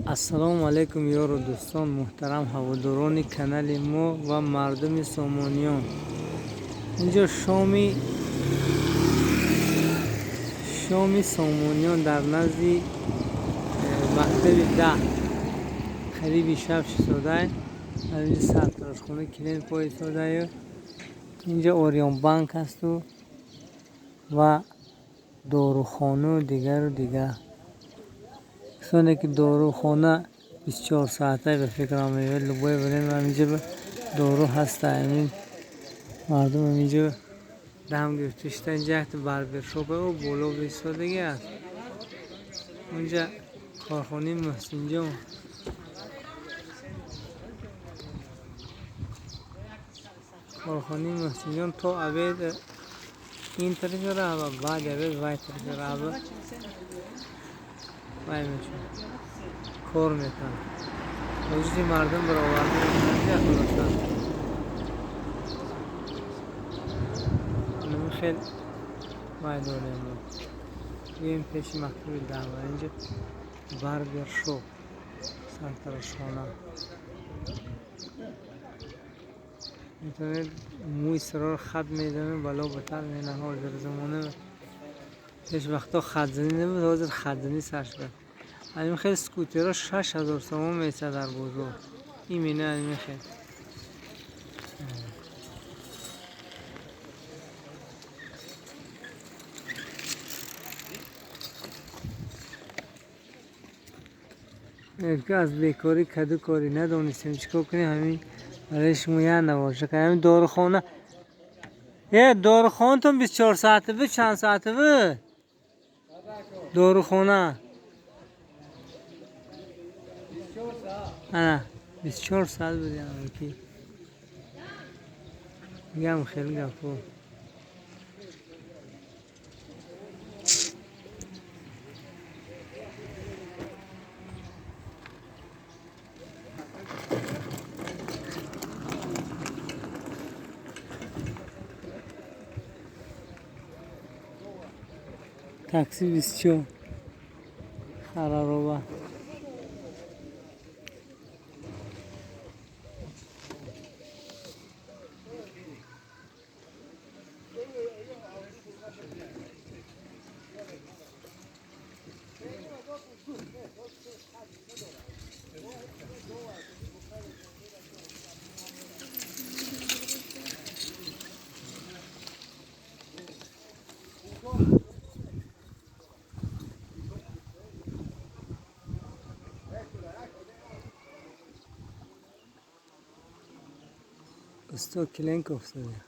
Ассалому алайкум, ёру дӯстон, муҳтарам ҳаводорони канали мо ва мардуми Сомониён. Инҷо шоми Сомониён дар назди мактаби 10 қариби шаб шистодай. Аз инҷо сартарошхона клиент поистодаю. Инҷо Ориёнбанк ҳасту ва дорухону дигару дигар. Касоне ки дорухона 24 соата ба фикрам меояд, любое время ҳаминҷо дору ҳаста. Ҳамин мардум ҳаминҷо дам гирифта шида. Инҷа якта барбершоп о боло бистодагӣ аст. Унҷа корхонаи Муҳсинҷон. Корхонаи Муҳсинҷон то обед ин тарафи раҳ ва баъди обед вай тарафи раҳ вай мешавад, кор мекунад. Вуҷуди мардум бароварда мекунад. Хулоса, инами хел вай дорем мо. Биёем пеши мактаби 10. Инҷа барбершоп, сартарошхона. Метавонед мӯи сароро хат мезанед, бало батар мена. Ҳозир замона пеш вақто хатзанӣ набуд, ҳозир хатзанӣ сар шуда. Ҳамин хел скутеро 6000 сомон месад дар бозор. Именно ҳамин хел. Ки аз бекорӣ каду корӣ надонистем чӣ кор кунем, ҳамин барои шумо як навоша кардем. Ҳамин дорухона. Дорухонатон 24 соата буд, чанд соата буд? Дорухона. Ана 24 соат буд ки. Мегам хеле гапо. Такси 24 харароба. Усто Киленков студия.